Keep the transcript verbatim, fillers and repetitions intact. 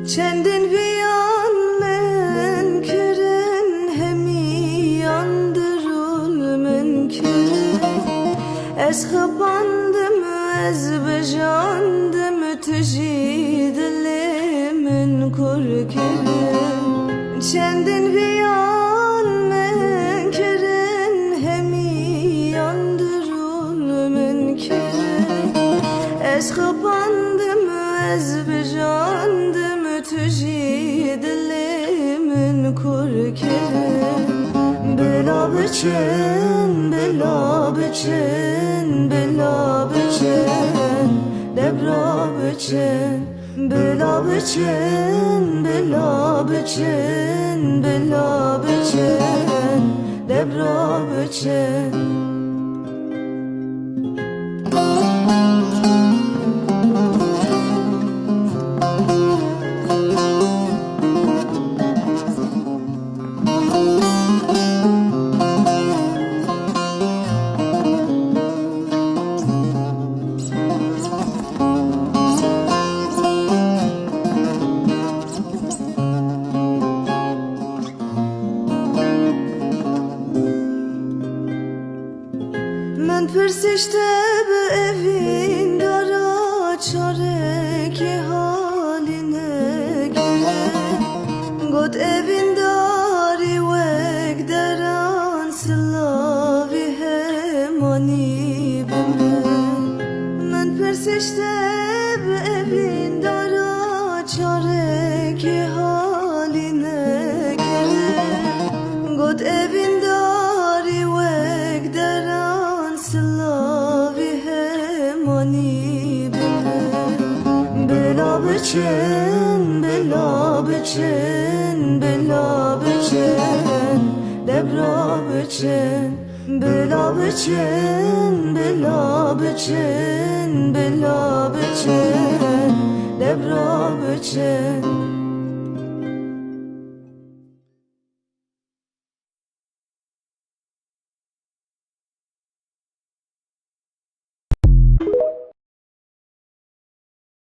Çendin viyan min kirin, hemiyan dirûl min kirin. Ez xepandim, ez bijandim, tu jî dilê min kur kirin. Çendin viyan min kirin, hemiyan dirûl min kirin. Ez xepandim, ez bijandim, tu jî dilê min kur kirin. Bila biçin, bila biçin, bila biçin, debra biçin. Bila biçin, bila biçin, bila biçin, debra biçin. Min pirsîşte bi evîndara çarekî halî nekir. Got evîndarî wek deran silavî hemanî bi min. Min pirsîşte bi evîndara çarekî halî nekir. Got evîndarî wek deran silavî hemanî bi min. Bila biçin, bila biçin, bila biçin, debra biçin. Bila biçin, bila biçin, bila biçin, debra biçin.